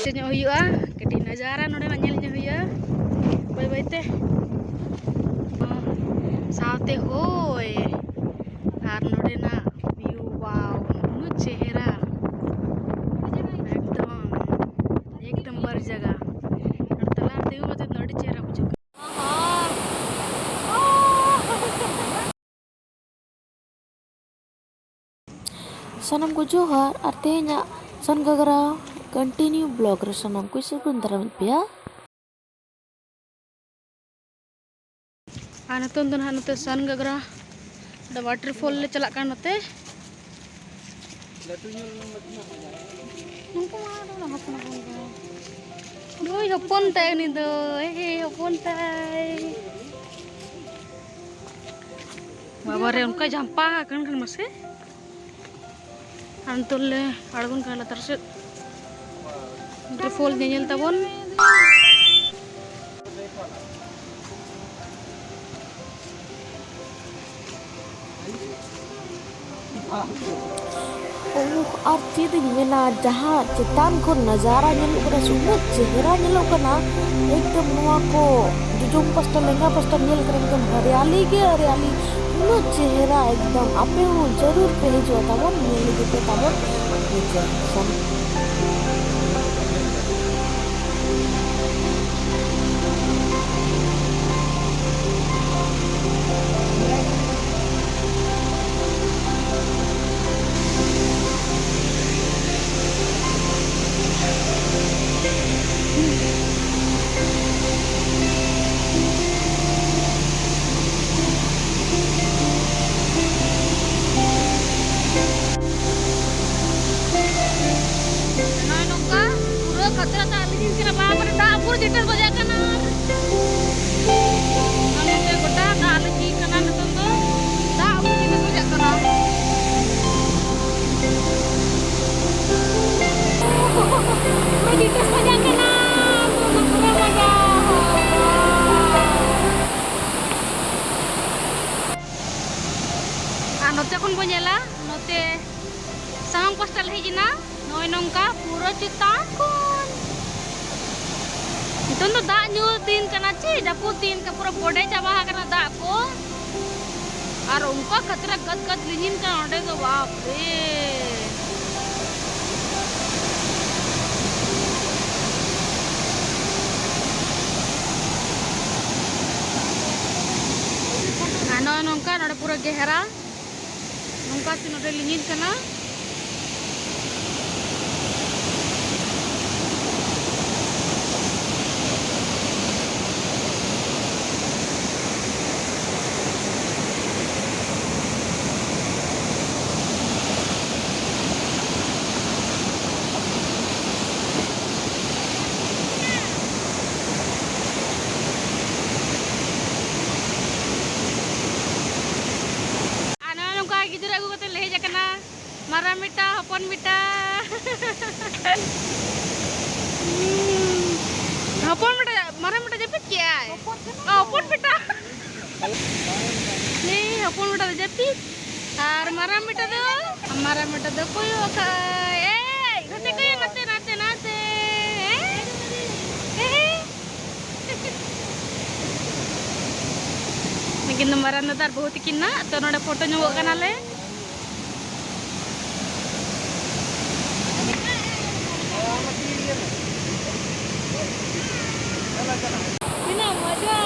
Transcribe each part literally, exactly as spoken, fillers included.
ᱪᱮᱫ ᱧᱚᱜ ᱦᱩᱭᱩᱜᱼᱟ, ᱠᱟᱹᱴᱤᱡ ᱱᱟᱡᱟᱨᱟ ᱱᱚᱰᱮᱱᱟᱜ ᱧᱮᱞ ᱧᱚᱜ ᱦᱩᱭᱩᱜᱼᱟ ᱵᱟᱹᱭ ᱵᱟᱹᱭ ᱛᱮ᱾ ᱥᱟᱶᱛᱮ ᱦᱚᱭ ᱟᱨ ᱱᱚᱰᱮᱱᱟᱜ view, wow, ᱩᱱᱟᱹᱜ ᱪᱮᱦᱨᱟ, ᱮᱠᱫᱚᱢ ᱮᱠ ᱱᱟᱢᱵᱟᱨ ᱡᱟᱭᱜᱟ᱾ ᱟᱨ ᱛᱟᱞᱟ ᱨᱮ ᱛᱤᱸᱜᱩ ᱠᱟᱛᱮ ᱫᱚ ᱟᱹᱰᱤ ᱪᱮᱦᱨᱟ ᱵᱩᱡᱷᱟᱹᱜ ᱠᱟᱱᱟ᱾ ᱥᱟᱱᱟᱢ ᱠᱚ ᱡᱚᱦᱟᱨ, ᱟᱨ ᱛᱮᱦᱮᱧᱟᱜ ᱥᱚᱱ ᱜᱷᱟᱜᱽᱨᱟ continue vlog ᱨᱮ ᱥᱟᱱᱟᱢ ᱠᱚ ᱥᱟᱹᱜᱩᱱ ᱫᱟᱨᱟᱢᱮᱫ ᱯᱮᱭᱟ᱾ ᱟᱨ ᱱᱤᱛᱚᱝ ᱫᱚ ᱱᱟᱦᱟᱜ ᱱᱚᱛᱮ ᱥᱚᱱ ᱜᱷᱟᱜᱽᱨᱟ ᱫᱚ waterfall ᱞᱮ ᱪᱟᱞᱟᱜ ᱠᱟᱱᱟ ᱱᱚᱛᱮ᱾ ᱱᱩᱠᱩ ᱢᱟ ᱟᱫᱚ ᱦᱚᱯᱚᱱ ᱦᱚᱯᱚᱱ ᱠᱟᱱᱟ᱾ ᱱᱩᱭ ᱦᱚᱯᱚᱱ ᱛᱟᱭ, ᱩᱱᱤ ᱫᱚ, ᱮ, ᱦᱚᱯᱚᱱ ᱛᱟᱭ᱾ ᱵᱟᱵᱟ ᱨᱮ, ᱚᱱᱠᱟ ᱡᱷᱟᱢᱯᱟ ᱟᱠᱟᱱ ᱠᱷᱟᱱ ᱢᱟᱥᱮ᱾ ᱟᱨ ᱱᱤᱛᱚᱜ ᱞᱮ ᱟᱬᱜᱚᱱ ᱠᱟᱱᱟ ᱞᱟᱛᱟᱨ ᱥᱮᱫ᱾ waterfall ᱧᱮᱧᱮᱞ ᱛᱟᱵᱚᱱ᱾ ᱳᱦ, ᱟᱨ ᱪᱮᱫ ᱤᱧ ᱢᱮᱱᱟ, ᱡᱟᱦᱟᱸ ᱪᱮᱛᱟᱱ ᱠᱷᱚᱱ ᱱᱟᱡᱟᱨᱟ ᱧᱮᱞᱚᱜ ᱠᱟᱱᱟ, ᱥᱮ ᱩᱱᱟᱹᱜ ᱪᱮᱦᱨᱟ ᱧᱮᱞᱚᱜ ᱠᱟᱱᱟ᱾ ᱮᱠᱫᱚᱢ ᱱᱚᱣᱟ ᱠᱚ ᱡᱚᱡᱚᱢ ᱯᱟᱥᱴᱟ, ᱞᱮᱸᱜᱟ ᱯᱟᱥᱴᱟ ᱧᱮᱞ ᱠᱟᱱᱟ, ᱮᱠᱫᱚᱢ ᱦᱟᱨᱤᱭᱟᱞᱤ ᱜᱮ ᱦᱟᱨᱤᱭᱟᱞᱤ᱾ ᱩᱱᱟᱹᱜ ᱪᱮᱦᱨᱟ ᱮᱠᱫᱚᱢ᱾ ᱟᱯᱮ ᱦᱚᱸ ᱡᱟᱹᱨᱩᱲ ᱯᱮ ᱦᱤᱡᱩᱜᱼᱟ ᱛᱟᱵᱚᱱ, ᱧᱮᱞ ᱤᱫᱤ ᱯᱮ ᱛᱟᱵᱚᱱ᱾ ᱱᱤᱡᱮ ᱥᱟᱢ- ᱱᱚᱜᱼᱚᱭ ᱱᱚᱝᱠᱟ ᱯᱩᱨᱟᱹ ᱠᱷᱟᱛᱨᱟ ᱫᱟᱜ ᱞᱤᱸᱡᱤᱱ ᱠᱟᱱᱟ᱾ ᱵᱟᱯᱨᱮ, ᱫᱟᱜ ᱯᱩᱨᱟᱹ ᱡᱮᱴᱟ ᱵᱟᱡᱟᱜ ᱠᱟᱱᱟ᱾ ᱟᱨ ᱱᱚᱛᱮ ᱜᱚᱴᱟ ᱫᱟᱜ ᱞᱤᱸᱡᱤ ᱠᱟᱱᱟ ᱱᱤᱛᱚᱝ ᱫᱚ᱾ ᱫᱟᱜ ᱯᱩᱨᱟᱹ ᱡᱮᱴᱟ ᱵᱟᱡᱟᱜ ᱠᱟᱱᱟ᱾ ᱯᱩᱨᱟᱹ ᱡᱮᱴᱟ ᱵᱟᱡᱟᱜ ᱠᱟᱱᱟ᱾ ᱯᱩᱨᱟᱹ ᱵᱟᱡᱟᱜ᱾ ᱟᱨ ᱱᱚᱛᱮ ᱠᱷᱚᱱ ᱵᱚᱱ ᱧᱮᱞᱟ, ᱱᱚᱛᱮ ᱥᱟᱢᱟᱝ ᱯᱟᱥᱴᱟ ᱞᱮ ᱦᱮᱡ ᱮᱱᱟ᱾ ᱱᱚᱜᱼᱚᱭ ᱱᱚᱝᱠᱟ ᱯᱩᱨᱟᱹ ᱪᱮᱛᱟᱱ ᱠᱷᱚᱱ ᱱᱤᱛᱚᱝ ᱫᱚ ᱫᱟᱜ ᱧᱩᱨ ᱫᱤᱱ ᱠᱟᱱᱟ ᱪᱮ, ᱡᱟᱹᱯᱩᱫ ᱫᱤᱱ ᱠᱟ-, ᱯᱩᱨᱟᱹ ᱵᱚᱰᱮ ᱪᱟᱵᱟ ᱟᱠᱟᱱᱟ ᱫᱟᱜ ᱠᱚ᱾ ᱟᱨ ᱚᱱᱠᱟ ᱠᱷᱟᱛᱨᱟ ᱠᱟᱛ ᱠᱟᱛ ᱞᱤᱸᱡᱤᱱ ᱠᱟᱱᱟ ᱚᱸᱰᱮ ᱫᱚ, ᱵᱟᱯ ᱨᱮ᱾ ᱟᱨ ᱱᱚᱜᱼᱚᱭ ᱱᱚᱝᱠᱟ ᱱᱚᱰᱮ ᱯᱩᱨᱟᱹ ᱜᱮᱦᱨᱟ᱾ ᱱᱚᱝᱠᱟ ᱛᱮ ᱱᱚᱰᱮ ᱞᱤᱸᱜᱤᱱ ᱠᱟᱱᱟ᱾ ᱟᱨ ᱱᱚᱜᱼᱚᱭ ᱱᱚᱝᱠᱟ ᱜᱤᱫᱽᱨᱟᱹ ᱟᱹᱜᱩ ᱠᱟᱛᱮ ᱞᱮ ᱦᱮᱡ ᱟᱠᱟᱱᱟ᱾ ᱢᱟᱨᱟᱝ ᱵᱮᱴᱟ, ᱦᱚᱯᱚᱱ ᱵᱮᱴᱟ᱾ ᱦᱚᱯᱚᱱ ᱵᱮᱴᱟ, ᱢᱟᱨᱟᱝ ᱵᱮᱴᱟ ᱡᱟᱹᱯᱤᱫ ᱠᱮᱜᱼᱟᱭ᱾ ᱚ, ᱦᱚᱯᱚᱱ ᱵᱮᱴᱟ᱾ ᱦᱮᱸ, ᱦᱚᱯᱚᱱ ᱵᱮᱴᱟ ᱫᱚ ᱡᱟᱹᱯᱤᱫ᱾ ᱟᱨ ᱢᱟᱨᱟᱝ ᱵᱮᱴᱟ ᱫᱚ, ᱢᱟᱨᱟᱝ ᱵᱮᱴᱟ ᱫᱚ ᱠᱚᱭᱚᱜ ᱟᱠᱟᱫ᱾ ᱮᱭ, ᱱᱚᱛᱮ ᱠᱚᱭᱚᱜ, ᱱᱚᱛᱮ, ᱱᱚᱛᱮ, ᱱᱚᱛᱮ᱾ ᱮᱭ, ᱮᱭ᱾ ᱱᱩᱠᱤᱱ ᱫᱚ ᱢᱟᱨᱟᱝ ᱫᱟᱫᱟ ᱟᱨ ᱵᱟᱹᱦᱩ ᱛᱟᱹᱠᱤᱱ ᱱᱟᱜ᱾ ᱛᱚ, ᱱᱚᱰᱮ ᱯᱷᱳᱴᱳ ᱧᱚᱜᱚᱜ ᱠᱟᱱᱟᱞᱮ᱾ ᱛᱤᱱᱟᱹᱜ ᱢᱚᱡᱟ᱾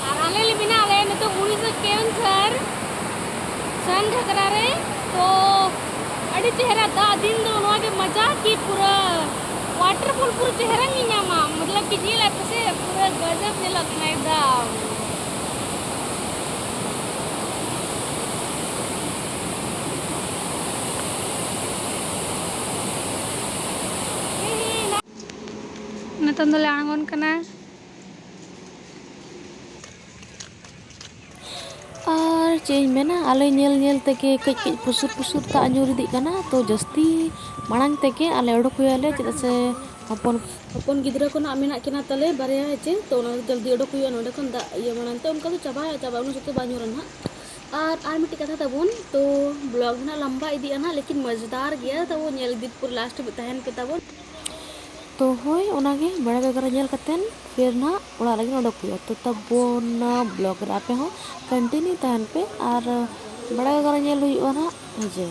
ᱟᱨ ᱟᱞᱮ ᱞᱮ ᱢᱮᱱᱟᱜ ᱞᱮ ᱱᱤᱛᱚᱜ ᱩᱲᱤᱥᱥᱟ ᱠᱮᱣᱚᱱᱡᱷᱚᱨ ᱥᱟᱱ ᱜᱷᱟᱜᱽᱨᱟ ᱨᱮ᱾ ᱛᱚ ᱟᱹᱰᱤ ᱪᱮᱦᱨᱟ ᱫᱟᱜ ᱫᱤᱱ ᱫᱚ ᱱᱚᱣᱟ ᱜᱮ ᱢᱚᱡᱟ ᱠᱤ ᱯᱩᱨᱟᱹ waterfall ᱯᱩᱨᱟᱹ ᱪᱮᱦᱨᱟ ᱧᱮᱞ ᱧᱟᱢᱟ, ᱢᱚᱛᱞᱚᱵ ᱠᱤ ᱧᱮᱞ ᱟᱯᱮ ᱥᱮ ᱯᱩᱨᱟᱹ ᱜᱟᱡᱟᱵ ᱧᱮᱞᱚᱜ ᱠᱟᱱᱟ ᱮᱠᱫᱚᱢ᱾ ᱱᱤᱛᱚᱝ ᱫᱚᱞᱮ ᱟᱬᱜᱚᱱ ᱠᱟᱱᱟ᱾ ᱟᱨ ᱪᱮᱫ ᱤᱧ ᱢᱮᱱᱟ, ᱟᱞᱮ ᱧᱮᱞ ᱧᱮᱞ ᱛᱮᱜᱮ ᱠᱟᱹᱡ ᱠᱟᱹᱡ ᱯᱩᱥᱩᱨ ᱯᱩᱥᱩᱨ ᱫᱟᱜ ᱧᱩᱨ ᱤᱫᱤᱜ ᱠᱟᱱᱟ᱾ ᱛᱚ ᱡᱟᱹᱥᱛᱤ ᱢᱟᱲᱟᱝ ᱛᱮᱜᱮ ᱟᱞᱮ ᱚᱰᱚᱠ ᱦᱩᱭ ᱟᱞᱮ, ᱪᱮᱫᱟᱜ ᱥᱮ ᱦᱚᱯᱚᱱ ᱦᱚᱯᱚᱱ ᱜᱤᱫᱽᱨᱟᱹ ᱠᱚ ᱱᱟᱜ ᱢᱮᱱᱟᱜ ᱠᱤᱱᱟ ᱛᱟᱞᱮ ᱵᱟᱨᱭᱟ, ᱦᱮᱸ ᱪᱮ? ᱛᱚ ᱚᱱᱟ ᱡᱚᱞᱫᱤ ᱚᱰᱚᱠ ᱦᱩᱭᱩᱜᱼᱟ ᱱᱚᱸᱰᱮ ᱠᱷᱚᱱ, ᱫᱟᱜ ᱤᱭᱟᱹ ᱢᱟᱲᱟᱝ ᱛᱮ, ᱚᱱᱠᱟ ᱫᱚ ᱪᱟᱵᱟᱭᱟ, ᱪᱟᱵᱟ ᱩᱱᱟᱹᱜ ᱥᱚᱠᱛᱚ ᱵᱟᱭ ᱧᱩᱨᱟ ᱱᱟᱜ᱾ ᱟᱨ ᱟᱨ ᱢᱤᱫᱴᱤᱡ ᱠᱟᱛᱷᱟ ᱛᱟᱵᱚᱱ, ᱛᱚ ᱵᱞᱚᱜ ᱱᱟᱜ ᱞᱟᱢᱵᱟ ᱤᱫᱤᱜᱼᱟ ᱱᱟᱜ, ᱞᱮᱠᱤᱱ ᱢᱚᱡᱽᱫᱟᱨ ᱜᱮᱭᱟ ᱛᱟᱵᱚᱱ, ᱧᱮᱞ ᱤᱫᱤ ᱯᱩᱨᱟᱹ ᱞᱟᱥᱴ ᱦᱟᱹᱵᱤᱡ ᱛᱟᱦᱮᱱ ᱯᱮ ᱛᱟᱵᱚᱱ᱾ ᱛᱚ ᱦᱳᱭ, ᱚᱱᱟᱜᱮ ᱵᱮᱲᱟ ᱜᱟᱜᱟᱨᱟ ᱧᱮᱞ ᱠᱟᱛᱮᱱ ᱯᱷᱤᱨ ᱱᱟᱜ ᱚᱲᱟᱜ ᱞᱟᱹᱜᱤᱫ ᱚᱰᱚᱠ ᱦᱩᱭᱩᱜᱼᱟ᱾ ᱛᱚ ᱛᱟᱵᱚᱱ ᱵᱞᱚᱜ ᱨᱮ ᱟᱯᱮ ᱦᱚᱸ ᱠᱚᱱᱴᱤᱱᱤᱭᱩ ᱛᱟᱦᱮᱱ ᱯᱮ ᱟᱨ ᱵᱮᱲᱟ ᱜᱟᱜᱟᱨᱟ ᱧᱮᱞ ᱦᱩᱭᱩᱜᱼᱟ ᱱᱟᱜ, ᱦᱮᱸ ᱪᱮ?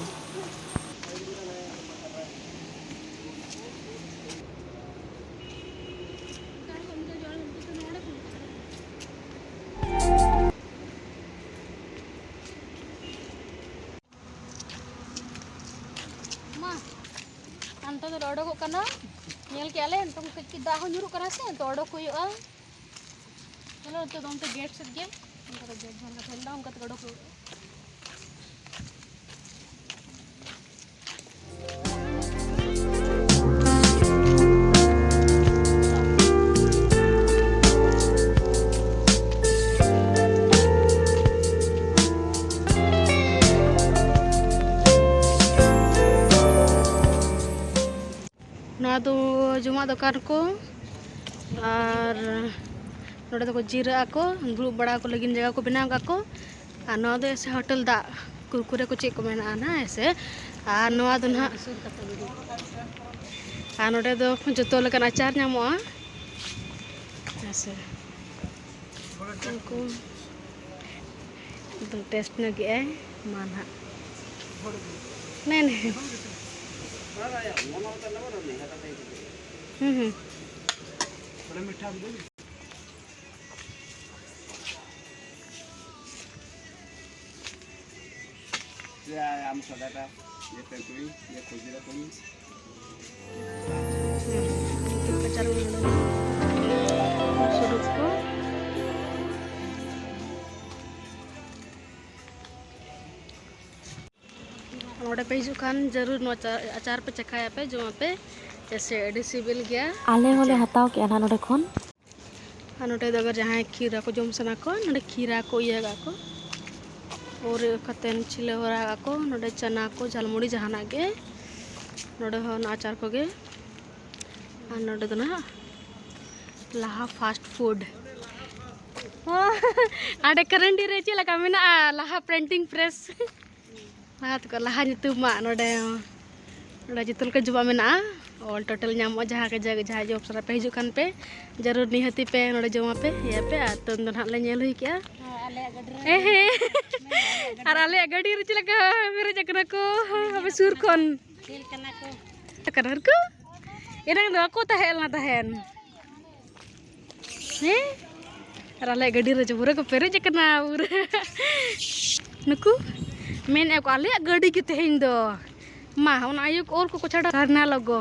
ᱢᱟ, ᱟᱨ ᱱᱤᱛᱚᱜ ᱫᱚᱞᱮ ᱚᱰᱚᱠᱚᱜ ᱠᱟᱱᱟ᱾ ᱧᱮᱞ ᱠᱮᱜᱼᱟ ᱞᱮ, ᱱᱤᱛᱚᱝ ᱠᱟᱹᱡ ᱠᱟᱹᱡ ᱫᱟᱜ ᱦᱚᱸ ᱧᱩᱨᱩᱜ ᱠᱟᱱᱟ ᱥᱮ, ᱱᱤᱛᱚᱜ ᱚᱰᱚᱠ ᱦᱩᱭᱩᱜᱼᱟ᱾ ᱪᱚᱞᱚ, ᱱᱤᱛᱚᱜ ᱫᱚ ᱚᱱᱛᱮ ᱜᱮᱴ ᱥᱮᱫ ᱜᱮ, ᱚᱱᱠᱟ ᱛᱮ ᱜᱮᱴ ᱡᱟᱦᱟᱸ ᱞᱮᱠᱟ ᱛᱟᱦᱮᱱ ᱫᱟ, ᱚᱱᱠᱟ ᱛᱮᱜᱮ ᱚᱰᱚᱠ ᱦᱩᱭᱩᱜᱼᱟ᱾ ᱱᱚᱣᱟ ᱫᱚ ᱡᱚᱢᱟᱜ ᱫᱚᱠᱟᱱ ᱠᱚ, ᱟᱨ ᱱᱚᱰᱮ ᱫᱚᱠᱚ ᱡᱤᱨᱟᱹᱜ ᱟᱠᱚ, ᱫᱩᱲᱩᱵ ᱵᱟᱲᱟ ᱠᱚ ᱞᱟᱹᱜᱤᱫ ᱡᱟᱭᱜᱟ ᱠᱚ ᱵᱮᱱᱟᱣ ᱠᱟᱜ ᱠᱚ᱾ ᱟᱨ ᱱᱚᱣᱟ ᱫᱚ ᱮᱥᱮ ᱦᱳᱴᱮᱞ ᱫᱟᱜ, ᱠᱩᱨᱠᱩᱨᱮ ᱠᱚ ᱪᱮᱫ ᱠᱚ ᱢᱮᱱᱟᱜᱼᱟ ᱱᱟᱦᱟᱜ, ᱦᱮᱸ ᱥᱮ᱾ ᱟᱨ ᱱᱚᱣᱟ ᱫᱚ ᱱᱟᱦᱟᱜ, ᱟᱨ ᱱᱚᱰᱮ ᱫᱚ ᱡᱚᱛᱚ ᱞᱮᱠᱟᱱ ᱟᱪᱟᱨ ᱧᱟᱢᱚᱜᱼᱟ, ᱦᱮᱸ ᱥᱮ᱾ ᱩᱱᱠᱩ ᱮᱠᱫᱚᱢ ᱴᱮᱥᱴ ᱧᱚᱜ ᱜᱮᱭᱟᱭ᱾ ᱢᱟ ᱱᱟᱦᱟᱜ᱾ ᱱᱮ, ᱱᱮ᱾ ᱦᱩᱸ, ᱦᱩᱸ᱾ ᱟᱢ ᱥᱟᱫᱟᱴᱟ, ᱤᱭᱟᱹ ᱛᱮᱱᱛᱩᱲᱤ, ᱤᱭᱟᱹ ᱠᱷᱩᱡᱨᱟᱹ ᱠᱚᱧ᱾ ᱥᱩᱨᱩᱯ ᱠᱚ᱾ ᱱᱚᱰᱮ ᱯᱮ ᱦᱤᱡᱩᱜ ᱠᱷᱟᱱ ᱡᱟᱹᱨᱩᱲ ᱱᱚᱣᱟ ᱪᱟ-, ᱟᱪᱟᱨ ᱯᱮ ᱪᱟᱠᱷᱟᱭᱟ ᱯᱮ, ᱡᱚᱢᱟ ᱯᱮ, ᱡᱮᱭᱥᱮ ᱟᱹᱰᱤ ᱥᱤᱵᱤᱞ ᱜᱮᱭᱟ᱾ ᱟᱞᱮ ᱦᱚᱸᱞᱮ ᱟᱪᱟᱨ᱾ ᱦᱟᱛᱟᱣ ᱠᱮᱜᱼᱟ ᱱᱟᱦᱟᱜ ᱱᱚᱰᱮ ᱠᱷᱚᱱ᱾ ᱟᱨ ᱱᱚᱰᱮ ᱫᱚ ᱟᱜᱟᱨ ᱡᱟᱦᱟᱸᱭ ᱠᱷᱤᱨᱟ ᱠᱚ ᱡᱚᱢ ᱥᱟᱱᱟ ᱠᱚᱣᱟ, ᱱᱚᱰᱮ ᱠᱷᱤᱨᱟ ᱠᱚ ᱤᱭᱟᱹ ᱠᱟᱜᱼᱟ ᱠᱚ, ᱯᱩᱨᱟᱹ ᱠᱟᱛᱮᱱ ᱪᱷᱤᱞᱟᱹ ᱵᱷᱚᱨᱟ ᱠᱟᱜᱼᱟ ᱠᱚ, ᱱᱚᱰᱮ ᱪᱟᱱᱟ ᱠᱚ, ᱡᱷᱟᱞᱢᱩᱲᱤ ᱡᱟᱦᱟᱱᱟᱜ ᱜᱮ, ᱱᱚᱰᱮ ᱦᱚᱸ ᱚᱱᱟ ᱟᱪᱟᱨ ᱠᱚᱜᱮ᱾ ᱟᱨ ᱱᱚᱰᱮ ᱫᱚ ᱱᱟᱦᱟᱜ ᱞᱟᱦᱟ ᱯᱷᱟᱥᱴ ᱯᱷᱩᱰ᱾ ᱦᱟᱸᱰᱮ ᱠᱟᱨᱟᱱᱰᱤ ᱨᱮ ᱪᱮᱫ ᱞᱮᱠᱟ ᱢᱮᱱᱟᱜᱼᱟ ᱞᱟᱦᱟ ᱯᱨᱤᱱᱴᱤᱝ ᱯᱨᱮᱥ? ᱞᱟᱦᱟ ᱛᱮᱠᱚ ᱞᱟᱦᱟ ᱧᱩᱛᱩᱢᱟᱜ ᱱᱚᱰᱮ, ᱱᱚᱰᱮ ᱡᱚᱛᱚ ᱞᱮᱠᱟ ᱡᱚᱢᱟᱜ ᱢᱮᱱᱟᱜᱼᱟ᱾ ᱚᱞ ᱴᱳᱴᱟᱞ ᱧᱟᱢᱚᱜᱼᱟ᱾ ᱡᱟᱦᱟᱸ ᱜᱮ ᱡᱟᱭᱜᱟ, ᱡᱟᱦᱟᱸ ᱡᱚᱢ ᱥᱟᱱᱟ ᱯᱮ ᱦᱤᱡᱩᱜ ᱠᱷᱟᱱ ᱯᱮ, ᱡᱟᱹᱨᱩᱲ ᱱᱤᱦᱟᱹᱛᱤ ᱯᱮ ᱱᱚᱰᱮ ᱡᱚᱢᱟ ᱯᱮ, ᱤᱭᱟᱹ ᱯᱮ᱾ ᱟᱨ ᱛᱚᱱ ᱫᱚ ᱱᱟᱦᱟᱜ ᱞᱮ ᱧᱮᱞ ᱦᱩᱭ ᱠᱮᱜᱼᱟ᱾ ᱦᱮᱸ, ᱦᱮᱸ᱾ ᱟᱨ ᱟᱞᱮᱭᱟᱜ ᱜᱟᱹᱰᱤ ᱨᱮ ᱪᱮᱫ ᱞᱮᱠᱟ ᱯᱮᱨᱮᱡ ᱟᱠᱟᱱᱟ ᱠᱚ ᱟᱯᱮ ᱥᱩᱨ ᱠᱷᱚᱱ? ᱠᱟᱱᱟ ᱠᱚ᱾ ᱮᱱᱟᱝ ᱫᱚ ᱵᱟᱠᱚ ᱛᱟᱦᱮᱸ ᱞᱮᱱᱟ ᱛᱟᱦᱮᱱ᱾ ᱦᱮᱸ? ᱟᱨ ᱟᱞᱮᱭᱟᱜ ᱜᱟᱹᱰᱤ ᱨᱮ ᱯᱩᱨᱟᱹ ᱠᱚ ᱯᱮᱨᱮᱡ ᱟᱠᱟᱱᱟ ᱯᱩᱨᱟᱹ᱾ ᱱᱩᱠᱩ ᱢᱮᱱᱮᱫᱼᱟ ᱠᱚ, "ᱟᱞᱮᱭᱟᱜ ᱜᱟᱹᱰᱤ ᱜᱮ ᱛᱮᱦᱮᱧ ᱫᱚ᱾" ᱢᱟ, ᱚᱱᱟ ᱟᱭᱳ ᱠᱚ ᱚᱞ ᱠᱚᱠᱚ ᱪᱷᱟᱰᱟ ᱥᱟᱨᱱᱟ ᱞᱳᱜᱳ᱾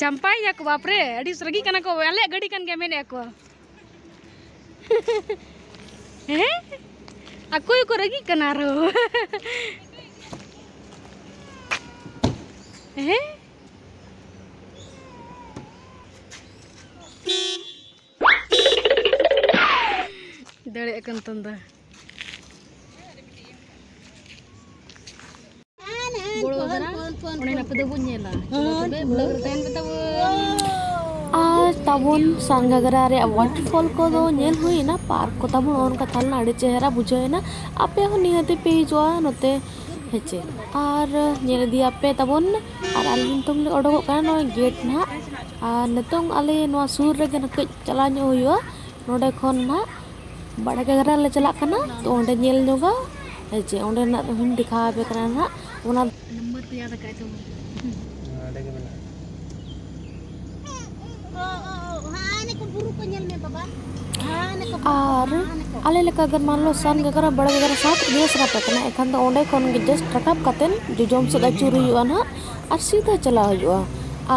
ᱡᱟᱢᱯᱟᱭᱮᱫᱼᱟ ᱠᱚ, ᱵᱟᱯᱨᱮ, ᱟᱹᱰᱤ ᱨᱟᱹᱜᱤ ᱠᱟᱱᱟ ᱠᱚ, "ᱟᱞᱮᱭᱟᱜ ᱜᱟᱹᱰᱤ ᱠᱟᱱ ᱜᱮᱭᱟ" ᱢᱮᱱᱮᱫᱼᱟ ᱠᱚ᱾ ᱦᱮᱸ? ᱟᱠᱚ ᱜᱮᱠᱚ ᱨᱟᱹᱜᱤᱜ ᱠᱟᱱᱟ ᱟᱨᱦᱚᱸ᱾ ᱦᱮᱸ? ᱫᱟᱹᱲᱮᱫ ᱠᱟᱱ ᱛᱟᱢ ᱫᱚ᱾ ᱵᱚᱲᱚ ᱜᱷᱟᱜᱽᱨᱟ, ᱚᱸᱰᱮ ᱟᱯᱮ ᱫᱚ ᱵᱚᱱ ᱧᱮᱞᱟ᱾ ᱪᱚᱞᱚ ᱛᱚᱵᱮ, vlog ᱨᱮ ᱛᱟᱦᱮᱱ ᱯᱮ ᱛᱟᱵᱚᱱ᱾ ᱟᱨ ᱛᱟᱵᱚᱱ ᱥᱟᱱ ᱜᱷᱟᱜᱽᱨᱟ ᱨᱮᱭᱟᱜ waterfall ᱠᱚᱫᱚ ᱧᱮᱞ ᱦᱩᱭ ᱮᱱᱟ, park ᱠᱚ ᱛᱟᱵᱚᱱ ᱚᱱᱠᱟ ᱛᱟᱦᱮᱸ ᱞᱮᱱᱟ, ᱟᱹᱰᱤ ᱪᱮᱦᱨᱟ ᱵᱩᱡᱷᱟᱹᱣ ᱮᱱᱟ᱾ ᱟᱯᱮ ᱦᱚᱸ ᱱᱤᱦᱟᱹᱛ ᱯᱮ ᱦᱤᱡᱩᱜᱼᱟ ᱱᱚᱛᱮ, ᱦᱮᱸᱪᱮ? ᱟᱨ ᱧᱮᱞ ᱤᱫᱤᱭᱟᱯᱮ ᱛᱟᱵᱚᱱ, ᱟᱨ ᱟᱞᱮ ᱱᱤᱛᱚᱝ ᱞᱮ ᱚᱰᱚᱠᱚᱜ ᱠᱟᱱᱟ ᱱᱚᱜᱼᱚᱭ gate ᱱᱟᱦᱟᱜ᱾ ᱟᱨ ᱱᱤᱛᱚᱝ ᱟᱞᱮ ᱱᱚᱣᱟ ᱥᱩᱨ ᱨᱮᱜᱮ ᱱᱟᱦᱟᱜ ᱠᱟᱹᱡ ᱪᱟᱞᱟᱣ ᱧᱚᱜ ᱦᱩᱭᱩᱜᱼᱟ, ᱱᱚᱰᱮ ᱠᱷᱚᱱ ᱱᱟᱦᱟᱜ ᱵᱟᱲᱮ ᱜᱷᱟᱜᱽᱨᱟ ᱞᱮ ᱪᱟᱞᱟᱜ ᱠᱟᱱᱟ, ᱛᱚ ᱚᱸᱰᱮ ᱧᱮᱞ ᱧᱚᱜᱟ, ᱦᱮᱸ ᱪᱮ, ᱚᱸᱰᱮᱱᱟᱜ ᱦᱚᱸᱧ ᱫᱮᱠᱷᱟᱣ ᱟᱯᱮ ᱠᱟᱱᱟ ᱱᱟᱦᱟᱜ᱾ ᱚᱱᱟ ᱱᱟᱢᱵᱟᱨ ᱠᱚ ᱭᱟᱫ ᱟᱠᱟᱫ ᱛᱟᱢᱟ᱾ ᱱᱚᱰᱮ ᱜᱮ ᱢᱮᱱᱟᱜᱼᱟ᱾ ᱚ, ᱚ, ᱚ, ᱦᱟᱱᱮ ᱠᱚ ᱵᱩᱨᱩ ᱠᱚ ᱧᱮᱞ ᱢᱮ ᱵᱟᱵᱟ, ᱦᱟᱱᱮ ᱠᱚ ᱵᱩᱨᱩ ᱠᱚ, ᱟᱨ ᱦᱟᱱᱮ ᱠᱚ᱾ ᱟᱞᱮ ᱞᱮᱠᱟ ᱜᱮ ᱢᱟᱱ ᱞᱚ ᱥᱟᱱ ᱜᱷᱟᱜᱽᱨᱟ ᱵᱟᱲᱮ ᱜᱷᱟᱜᱽᱨᱟ ᱥᱟᱛ ᱜᱮ ᱥᱟᱱᱟ ᱯᱮ ᱠᱟᱱᱟ, ᱮᱱᱠᱷᱟᱱ ᱫᱚ ᱚᱸᱰᱮ ᱠᱷᱚᱱ ᱜᱮ just ᱨᱟᱠᱟᱵ ᱠᱟᱛᱮᱱ ᱡᱚᱡᱚᱢ ᱥᱮᱫ ᱟᱹᱪᱩᱨ ᱦᱩᱭᱩᱜᱼᱟ ᱱᱟᱦᱟᱜ, ᱟᱨ ᱥᱤᱫᱷᱟᱹ ᱪᱟᱞᱟᱣ ᱦᱩᱭᱩᱜᱼᱟ᱾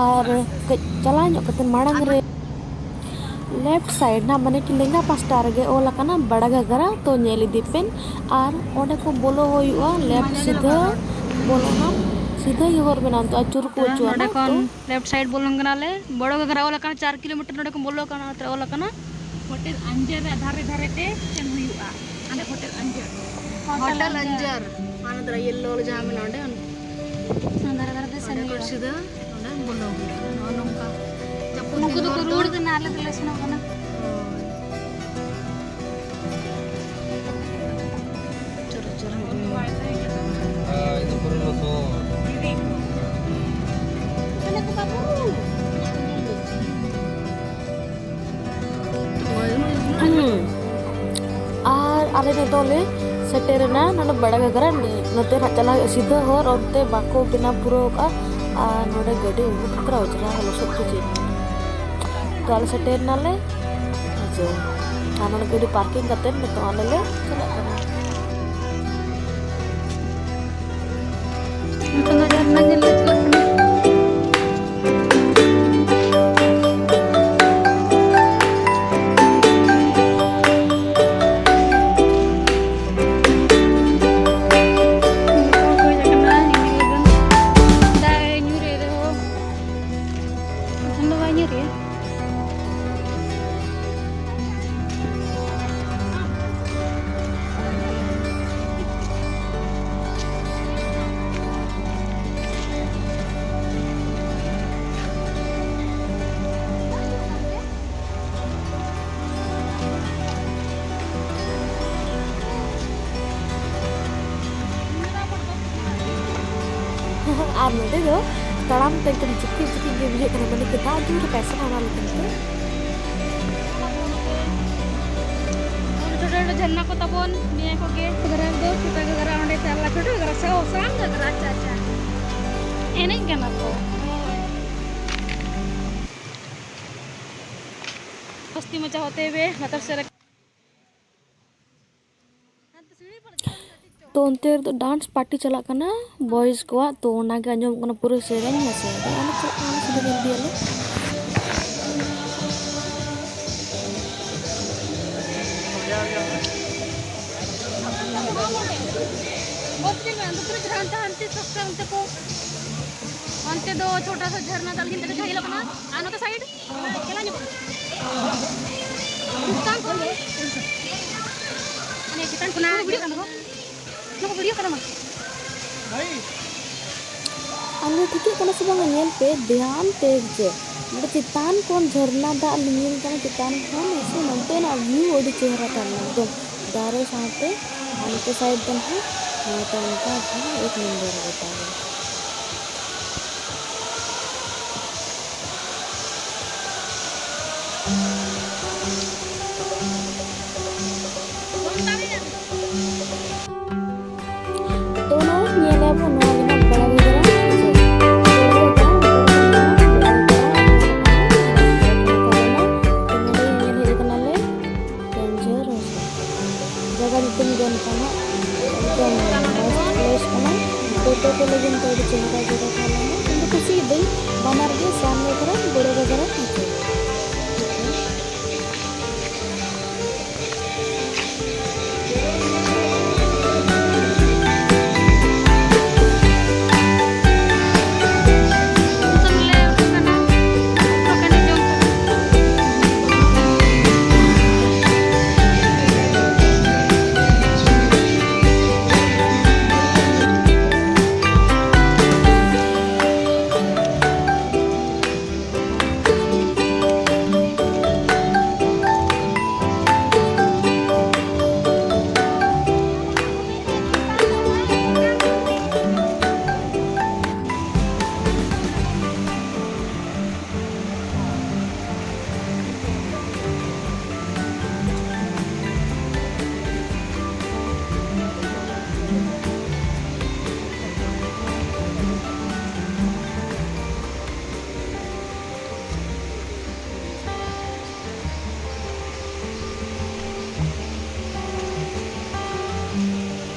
ᱟᱨ ᱠᱟᱹᱡ ᱪᱟᱞᱟᱣ ᱧᱚᱜ ᱠᱟᱛᱮ ᱢᱟᱲᱟᱝ ᱨᱮ left side ᱱᱟᱜ, ᱢᱟᱱᱮ ᱠᱤ ᱞᱮᱸᱜᱟ ᱯᱟᱥᱴᱟ ᱨᱮᱜᱮ ᱚᱞ ᱟᱠᱟᱱᱟ ᱵᱟᱲᱟ ᱜᱷᱟᱜᱽᱨᱟ, ᱛᱚ ᱧᱮᱞ ᱤᱫᱤ ᱯᱮ᱾ ᱟᱨ ᱚᱸᱰᱮ ᱠᱚ ᱵᱚᱞᱚ ᱦᱩᱭᱩᱜᱼᱟ, left ᱥᱤᱫᱷᱟᱹ ᱵᱚᱞᱚᱱᱟ, ᱥᱤᱫᱷᱟᱹ ᱜᱮ ᱦᱚᱨ ᱢᱮᱱᱟᱜᱼᱟ, ᱛᱚ ᱟᱹᱪᱩᱨ ᱠᱚ ᱛᱚ ᱟᱹᱪᱩᱨ ᱱᱚᱰᱮ ᱟᱱᱟ, ᱠᱷᱚᱱ ᱛᱚ left side ᱵᱚᱞᱚᱱ ᱠᱟᱱᱟᱞᱮ, ᱵᱚᱲᱚ ᱜᱷᱟᱜᱽᱨᱟ ᱚᱞ ᱟᱠᱟᱱᱟ, ᱪᱟᱨ ᱠᱤᱞᱳᱢᱤᱴᱟᱨ ᱱᱚᱰᱮ ᱠᱷᱚᱱ ᱵᱚᱞᱚ ᱟᱠᱟᱱᱟ, ᱚᱱᱟᱛᱮ ᱚᱞ ᱟᱠᱟᱱᱟ᱾ ᱦᱳᱴᱮᱞ ᱟᱧᱡᱟᱨ ᱨᱮ ᱫᱷᱟᱨᱮ ᱫᱷᱟᱨᱮ ᱛᱮ ᱥᱮᱱ ᱦᱩᱭᱩᱜᱼᱟ, ᱦᱟᱸᱰᱮ ᱦᱳᱴᱮᱞ ᱟᱧᱡᱟᱨ᱾ ᱦᱳᱴᱮᱞ ᱟᱧᱡᱟᱨ, ᱚᱱᱟ ᱫᱚ yellow ᱡᱟᱦᱟᱸ ᱢᱮᱱᱟᱜᱼᱟ ᱚᱸᱰᱮ, ᱚᱱᱟ᱾ ᱚᱱᱟ ᱫᱷᱟᱨᱮ ᱫᱷᱟᱨᱮ ᱛᱮ ᱥᱮᱱ ᱦᱩᱭᱩᱜᱼᱟ᱾ ᱥᱤᱫᱷᱟᱹ ᱱᱚᱰᱮ ᱵᱚᱞᱚ ᱦᱩᱭᱩᱜᱼᱟ᱾ ᱱᱚᱜᱼᱚ ᱱᱚᱝᱠᱟ᱾ ᱡᱟᱹᱯᱩᱫ ᱱᱩᱠᱩ ᱫᱤᱱ ᱫᱚᱠᱚ ᱦᱚᱲ ᱫᱚ ᱨᱩᱣᱟᱹᱲ ᱠᱟᱱᱟ, ᱟᱞᱮ ᱫᱚᱞᱮ ᱥᱮᱱᱚᱜ ᱠᱟᱱᱟ᱾ ᱦᱳᱭ᱾ ᱪᱚᱨᱚ, ᱪᱚᱨᱚ᱾ ᱟᱨ ᱤᱱᱟᱹ ᱯᱚᱨᱮ ᱞᱚᱥᱚᱫ᱾ ᱦᱩᱸ᱾ ᱟᱨ ᱟᱞᱮ ᱱᱤᱛᱚᱜ ᱞᱮ ᱥᱮᱴᱮᱨᱮᱱᱟ ᱱᱚᱰᱮ ᱵᱟᱲᱟ ᱜᱷᱟᱜᱽᱨᱟ᱾ ᱱᱚᱛᱮ ᱱᱟᱜ ᱪᱟᱞᱟᱜ ᱦᱩᱭᱩᱜᱼᱟ ᱥᱤᱫᱷᱟᱹ ᱦᱚᱨ, ᱚᱱᱛᱮ ᱵᱟᱠᱚ ᱵᱮᱱᱟᱣ ᱯᱩᱨᱟᱹᱣ ᱠᱟᱜᱼᱟ᱾ ᱟᱨ ᱱᱚᱰᱮ ᱜᱟᱹᱰᱤ ᱩᱰᱩᱠ ᱠᱟᱛᱮ ᱚᱡᱽᱨᱟ ᱞᱚᱥᱚᱫ ᱛᱮ ᱪᱮᱫ᱾ ᱛᱚ ᱟᱞᱮ ᱥᱮᱴᱮᱨ ᱱᱟᱞᱮ᱾ ᱟᱪᱪᱷᱟ᱾ ᱟᱨ ᱱᱚᱰᱮ ᱜᱟᱹᱰᱤ ᱯᱟᱨᱠᱤᱝ ᱠᱟᱛᱮ ᱱᱤᱛᱚᱜ ᱟᱞᱮ ᱞᱮ ᱪᱟᱞᱟᱜ ᱠᱟᱱᱟ᱾ ᱱᱤᱛᱚᱜ ᱫᱚ ᱡᱷᱟᱨᱱᱟ ᱧᱮᱞ ᱞᱮ ᱪᱟᱞᱟᱜ ᱠᱟᱱᱟ᱾ ᱡᱚᱛᱚ ᱦᱚᱲ ᱠᱚ ᱦᱮᱡ ᱟᱠᱟᱱᱟ ᱧᱮᱧᱮᱞ ᱞᱟᱹᱜᱤᱫ᱾ ᱫᱟᱜ ᱮ ᱧᱩᱨᱮᱫ ᱨᱮᱦᱚᱸ ᱮᱠᱷᱚᱱ ᱫᱚ ᱵᱟᱭ ᱧᱩᱨᱮᱜᱼᱟ᱾ ᱟᱨ ᱱᱚᱰᱮ ᱫᱚ ᱛᱟᱲᱟᱢ ᱛᱮ ᱮᱠᱫᱚᱢ ᱪᱤᱠᱤ ᱪᱤᱠᱤ ᱜᱮ ᱵᱩᱡᱷᱟᱹᱜ ᱠᱟᱱᱟ, ᱢᱟᱱᱮ ᱠᱤ ᱫᱟᱜ ᱡᱳᱨ ᱯᱟᱭᱥᱟ ᱚᱱᱟ ᱞᱟᱹᱜᱤᱫ ᱛᱮ᱾ ᱪᱷᱳᱴᱳ ᱪᱷᱳᱴᱳ ᱡᱷᱟᱨᱱᱟ ᱠᱚ ᱛᱟᱵᱚᱱ ᱱᱤᱭᱟᱹ ᱠᱚᱜᱮ᱾ ᱜᱷᱟᱜᱽᱨᱟ ᱫᱚ ᱪᱷᱳᱴᱳ ᱜᱷᱟᱜᱽᱨᱟ, ᱚᱸᱰᱮ ᱪᱟᱞᱟᱜ ᱪᱷᱳᱴᱳ ᱜᱷᱟᱜᱽᱨᱟ, ᱥᱮ ᱚ, ᱥᱟᱱ ᱜᱷᱟᱜᱽᱨᱟ, ᱟᱪᱪᱷᱟ, ᱟᱪᱪᱷᱟ᱾ ᱮᱱᱮᱡ ᱠᱟᱱᱟ ᱠᱚ᱾ ᱵᱚᱥᱛᱤ ᱢᱟᱪᱟ ᱦᱚᱛᱮ ᱦᱩᱭᱮ ᱞᱟᱛᱟᱨ ᱥᱮᱫ ᱨᱮ᱾ ᱛᱚ ᱚᱱᱛᱮ ᱨᱮᱫᱚ ᱰᱟᱱᱥ ᱯᱟᱨᱴᱤ ᱪᱟᱞᱟᱜ ᱠᱟᱱᱟ ᱵᱚᱭᱮᱡᱽ ᱠᱚᱣᱟᱜ, ᱛᱚ ᱚᱱᱟᱜᱮ ᱟᱸᱡᱚᱢᱚᱜ ᱠᱟᱱᱟ ᱯᱩᱨᱟᱹ ᱥᱮᱨᱮᱧ᱾ ᱦᱮᱸ ᱥᱮ, ᱟᱫᱚ ᱟᱞᱮ ᱪᱟᱞᱟᱜ ᱠᱟᱱᱟ, ᱥᱤᱫᱷᱟᱹ ᱧᱮᱞ ᱤᱫᱤᱭᱟᱞᱮ᱾ ᱚᱱᱛᱮ ᱫᱚ ᱪᱷᱳᱴᱟ ᱥᱟ ᱡᱷᱟᱨᱱᱟ ᱛᱟᱞ ᱜᱷᱤᱱ ᱛᱮ ᱧᱮᱞᱚᱜ ᱠᱟᱱᱟ, ᱟᱨ ᱱᱚᱛᱮ ᱥᱟᱭᱤᱰ ᱪᱮᱛᱟᱱ ᱠᱷᱚᱱ ᱢᱟᱱᱮ ᱪᱮᱛᱟᱱ ᱠᱷᱚᱱᱟᱜ ᱱᱚᱣᱟ ᱠᱚ ᱵᱷᱤᱰᱤᱭᱳ ᱠᱟᱱᱟ ᱢᱟ᱾ ᱴᱷᱤᱠᱟᱹᱜ ᱠᱟᱱᱟ ᱥᱮ ᱵᱟᱝᱟ? ᱧᱮᱞ ᱯᱮ ᱫᱷᱮᱭᱟᱱ ᱛᱮ ᱡᱮ ᱱᱚᱰᱮ ᱪᱮᱛᱟᱱ ᱠᱷᱚᱱ ᱡᱷᱟᱨᱱᱟ ᱫᱟᱜ ᱞᱤᱸᱜᱤᱱ ᱠᱟᱱᱟ, ᱪᱮᱛᱟᱱ ᱠᱷᱚᱱ ᱥᱮ ᱱᱚᱱᱛᱮᱱᱟᱜ view ᱟᱹᱰᱤ ᱪᱮᱦᱨᱟ ᱛᱟᱦᱮᱸ ᱞᱮᱱᱟ, ᱮᱠᱫᱚᱢ ᱫᱟᱨᱮ ᱥᱟᱶᱛᱮ ᱦᱟᱱᱛᱮ side ᱫᱚ ᱱᱟᱦᱟᱜ ᱱᱚᱝᱠᱟ ᱡᱟᱦᱟᱸ ᱮᱠ ᱱᱚᱢᱵᱚᱨ ᱜᱚᱴᱟ ᱜᱮ᱾ ᱛᱚ ᱱᱚᱜᱼᱚᱭ ᱧᱮᱞ ᱟᱵᱚᱱ ᱱᱚᱣᱟ ᱜᱮ ᱱᱟᱜ ᱵᱟᱲᱟ ᱜᱷᱟᱜᱽᱨᱟ, ᱦᱮᱸ ᱥᱮ? ᱵᱟᱲᱟ ᱜᱷᱟᱜᱽᱨᱟ, ᱱᱚᱰᱮ ᱧᱮᱞ ᱦᱮᱡ ᱠᱟᱱᱟᱞᱮ ᱠᱮᱱᱡᱷᱚᱨ ᱦᱚᱥᱯᱤᱴᱟᱞ᱾ ᱡᱟᱭᱜᱟ ᱧᱩᱛᱩᱢ ᱜᱮ ᱚᱱᱠᱟᱱᱟᱜ ᱮᱠᱫᱚᱢ ᱢᱚᱡᱽ place ᱠᱟᱱᱟ᱾ ᱯᱷᱳᱴᱳ ᱠᱚ ᱞᱟᱹᱜᱤᱫ ᱫᱚ ᱟᱹᱰᱤ ᱪᱮᱦᱨᱟ ᱡᱟᱭᱜᱟ ᱛᱟᱦᱮᱸ ᱞᱮᱱᱟ᱾ ᱤᱧ ᱫᱚ ᱠᱩᱥᱤᱭᱟᱫᱟᱹᱧ ᱵᱟᱱᱟᱨ ᱜᱮ, ᱥᱟᱢ ᱜᱷᱟᱜᱽᱨᱟ, ᱵᱚᱲᱚ ᱜᱷᱟᱜᱽᱨᱟ, ᱦᱮᱸ ᱥᱮ᱾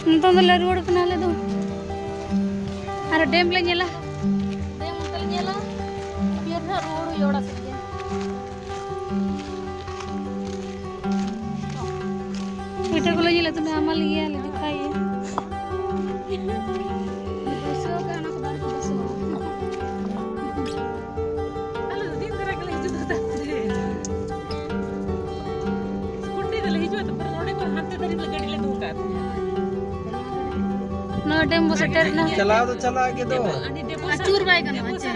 ᱱᱤᱛᱚᱝ ᱫᱚᱞᱮ ᱨᱩᱣᱟᱹᱲ ᱠᱟᱱᱟ ᱟᱞᱮ ᱫᱚ᱾ ᱟᱨ ᱰᱮᱢ ᱞᱮ ᱧᱮᱞᱟ᱾ ᱰᱮᱢ ᱚᱱᱛᱮ ᱞᱮ ᱧᱮᱞᱟ᱾ ᱯᱷᱤᱨ ᱦᱟᱸᱜ ᱨᱩᱣᱟᱹᱲ ᱦᱩᱭᱩᱜᱼᱟ ᱚᱲᱟᱜ ᱥᱮᱫ ᱜᱮ᱾ ᱯᱤᱴᱷᱟᱹ ᱠᱚᱞᱮ ᱧᱮᱞᱮᱫ ᱛᱟᱦᱮᱱᱟ, ᱦᱟᱢᱟᱞ ᱜᱮᱭᱟ, ᱞᱮ ᱫᱮᱠᱷᱟᱭᱟ᱾ ᱵᱩᱡᱷᱟᱹᱣ ᱠᱟᱜ ᱚᱱᱟ ᱠᱚ ᱵᱟᱝ ᱠᱚ ᱵᱩᱡᱷᱟᱹᱣᱟ᱾ ᱟᱞᱮ ᱫᱚ ᱫᱤᱱ ᱫᱷᱟᱨᱟ ᱜᱮᱞᱮ ᱦᱤᱡᱩᱜ ᱫᱚ ᱛᱟᱦᱮᱸ᱾ ᱥᱠᱩᱴᱤ ᱛᱮᱞᱮ ᱦᱤᱡᱩᱜᱼᱟ, ᱛᱟᱨᱯᱚᱨᱮ ᱱᱚᱰᱮ ᱠᱷᱚᱱ ᱦᱟᱱᱛᱮ ᱫᱷᱟᱹᱨᱤᱡ ᱞᱮ ᱜᱟᱹᱰᱤ ᱞᱮ ᱫᱚᱦᱚ ᱠᱟᱜ ᱛᱟᱦᱮᱸ᱾ ᱱᱚᱣᱟ ᱰᱮᱢ ᱵᱚ ᱥᱮᱴᱮᱨ ᱮᱱᱟ᱾ ᱪᱟᱞᱟᱣ ᱫᱚ ᱪᱟᱞᱟᱜ ᱜᱮ ᱫᱚ᱾ ᱟᱹᱰᱤ ᱰᱮᱢ ᱵᱚ ᱪᱩᱨ ᱵᱟᱭ ᱜᱟᱱᱚᱜᱼᱟ ᱪᱮ᱾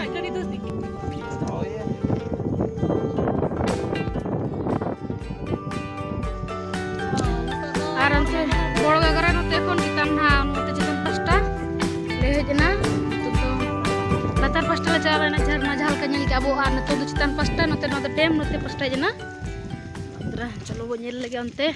ᱟᱨ ᱚᱱᱛᱮ ᱵᱚᱲ ᱜᱟᱜᱽᱨᱟ ᱱᱚᱛᱮ ᱠᱷᱚᱱ ᱪᱮᱛᱟᱱ ᱱᱟᱦᱟᱜ ᱱᱚᱛᱮ ᱪᱮᱛᱟᱱ ᱯᱟᱥᱴᱟ ᱞᱮ ᱦᱮᱡ ᱮᱱᱟ᱾ ᱱᱤᱛᱚᱜ ᱫᱚ ᱞᱟᱛᱟᱨ ᱯᱟᱥᱴᱟ ᱞᱮ ᱪᱟᱞᱟᱣ ᱮᱱᱟ, ᱡᱷᱟᱨᱱᱟ ᱡᱟᱦᱟᱸ ᱞᱮᱠᱟ ᱧᱮᱞ ᱠᱮᱜᱼᱟ ᱵᱚ, ᱟᱨ ᱱᱤᱛᱚᱜ ᱫᱚ ᱪᱮᱛᱟᱱ ᱯᱟᱥᱴᱟ, ᱱᱚᱛᱮ ᱱᱚᱣᱟ ᱫᱚ ᱰᱮᱢ ᱱᱚᱛᱮ ᱯᱟᱥᱴᱟ ᱦᱮᱡ ᱮᱱᱟ᱾ ᱪᱚᱞᱚ ᱵᱚ ᱧᱮᱞ ᱞᱮᱜᱮ ᱚᱱᱛᱮ᱾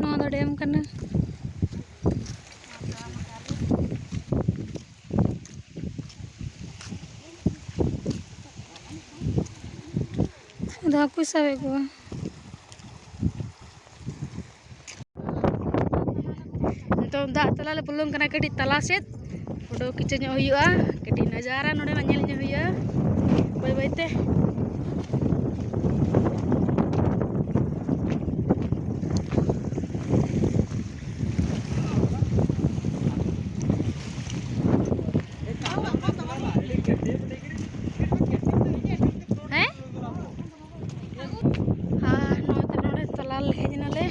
ᱱᱚᱣᱟ ᱫᱚ ᱰᱮᱢ ᱠᱟᱱᱟ᱾ ᱟᱫᱚ ᱦᱟᱹᱠᱩᱭ ᱥᱟᱵᱮᱫ ᱠᱚᱣᱟ᱾ ᱱᱤᱛᱚᱜ ᱫᱟᱜ ᱛᱟᱞᱟ ᱞᱮ ᱵᱚᱞᱚᱱ ᱠᱟᱱᱟ ᱠᱟᱹᱴᱤᱡ ᱛᱟᱞᱟ ᱥᱮᱫ᱾ ᱯᱷᱳᱴᱳ ᱠᱤᱪᱷᱩ ᱧᱚᱜ ᱦᱩᱭᱩᱜᱼᱟ, ᱠᱟᱹᱴᱤᱡ ᱱᱟᱡᱟᱨᱟ ᱱᱚᱰᱮᱱᱟᱜ ᱧᱮᱞ ᱧᱚᱜ ᱦᱩᱭᱩᱜᱼᱟ ᱵᱟᱹᱭ ᱵᱟᱹᱭ ᱛᱮ᱾ ᱦᱮᱸ? ᱟᱨ ᱱᱚᱜᱼᱚᱭ ᱛᱚ ᱱᱚᱰᱮ ᱛᱟᱞᱟ ᱨᱮ ᱦᱮᱡ ᱮᱱᱟᱞᱮ᱾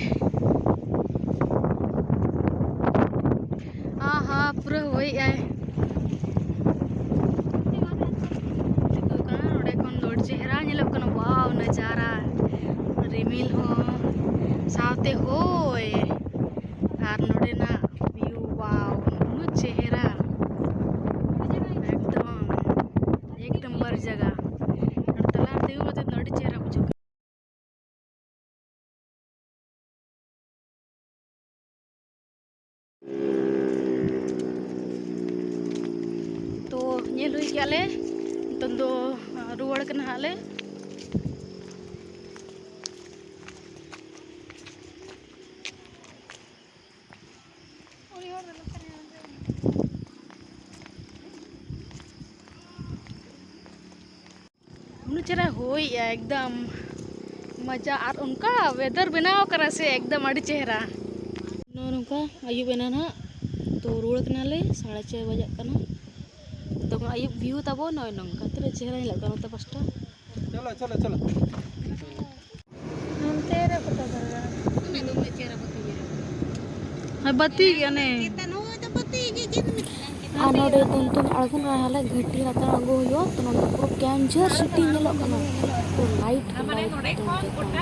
ᱟᱦᱟ, ᱯᱩᱨᱟᱹ ᱦᱚᱭᱮᱜᱼᱟᱭ᱾ ᱴᱷᱤᱠᱟᱹᱜ ᱠᱟᱱᱟ ᱱᱚᱰᱮ ᱠᱷᱚᱱ ᱫᱚ ᱟᱹᱰᱤ ᱪᱮᱦᱨᱟ ᱧᱮᱞᱚᱜ ᱠᱟᱱᱟ᱾ ᱣᱟᱣ, ᱱᱟᱡᱟᱨᱟ, ᱨᱤᱢᱤᱞ ᱦᱚᱸ ᱥᱟᱶᱛᱮ ᱦᱚᱭ᱾ ᱟᱨ ᱱᱚᱰᱮᱱᱟᱜ view, wow, ᱩᱱᱟᱹᱜ ᱪᱮᱦᱨᱟ, ᱮᱠᱫᱚᱢ ᱮᱠ ᱱᱟᱢᱵᱟᱨ ᱡᱟᱭᱜᱟ᱾ ᱱᱚᱰᱮ ᱛᱟᱞᱟ ᱨᱮ ᱛᱤᱸᱜᱩ ᱠᱟᱛᱮ ᱫᱚ ᱟᱹᱰᱤ ᱪᱮᱦᱨᱟ ᱵᱩᱡᱷᱟᱹᱜ ᱠᱟᱱᱟ᱾ ᱛᱚ ᱧᱮᱞ ᱦᱩᱭ ᱠᱮᱜᱼᱟ ᱞᱮ, ᱱᱤᱛᱚᱝ ᱫᱚ ᱨᱩᱣᱟᱹᱲ ᱠᱟᱱᱟ ᱦᱟᱸᱜ ᱞᱮ᱾ ᱩᱱᱟᱹᱜ ᱪᱮᱦᱨᱟ ᱦᱚᱭᱮᱜᱼᱟ, ᱮᱠᱫᱚᱢ ᱢᱚᱡᱟ᱾ ᱟᱨ ᱚᱱᱠᱟ weather ᱵᱮᱱᱟᱣ ᱠᱟᱱᱟ ᱥᱮ, ᱮᱠᱫᱚᱢ ᱟᱹᱰᱤ ᱪᱮᱦᱨᱟ᱾ ᱱᱚᱜᱼᱚ ᱱᱚᱝᱠᱟ ᱟᱹᱭᱩᱵ ᱮᱱᱟ ᱱᱟᱦᱟᱜ, ᱛᱚ ᱨᱩᱣᱟᱹᱲ ᱠᱟᱱᱟᱞᱮ, ᱥᱟᱲᱮ ᱪᱷᱚᱭ ᱵᱟᱡᱟᱜ ᱠᱟᱱᱟ᱾ ᱛᱚ ᱟᱹᱭᱩᱵ ᱵᱷᱤᱭᱩ ᱛᱟᱵᱚ ᱱᱚᱜᱼᱚᱭ ᱱᱚᱝᱠᱟ᱾ ᱛᱤᱱᱟᱹᱜ ᱪᱮᱦᱨᱟ ᱧᱮᱞᱚᱜ ᱠᱟᱱᱟ ᱱᱚᱛᱮ ᱯᱟᱥᱴᱟ᱾ ᱪᱚᱞᱚ, ᱪᱚᱞᱚ, ᱪᱚᱞᱚ᱾ ᱦᱟᱱᱛᱮ ᱨᱮ ᱯᱷᱳᱴᱳ ᱫᱚᱨᱠᱟᱨ᱾ ᱦᱮᱸ, ᱵᱟᱹᱛᱤ ᱜᱮ ᱚᱱᱮ᱾ ᱟᱨ ᱱᱚᱰᱮ ᱫᱚ ᱱᱤᱛᱚᱜ ᱟᱬᱜᱚᱱ ᱠᱟᱱᱟ ᱞᱮ, ᱜᱷᱟᱹᱴᱤ ᱞᱟᱛᱟᱨ ᱟᱬᱜᱚ ᱦᱩᱭᱩᱜᱼᱟ᱾ ᱛᱚ ᱱᱚᱰᱮ ᱯᱩᱨᱟᱹ ᱠᱮᱱᱡᱷᱚᱨ ᱥᱤᱴᱤ ᱧᱮᱞᱚᱜ ᱠᱟᱱᱟ, ᱯᱩᱨᱟᱹ ᱞᱟᱭᱤᱴ ᱠᱚ, ᱞᱟᱭᱤᱴ ᱠᱚ ᱡᱚᱛᱚ ᱢᱚᱡᱽ ᱛᱮ᱾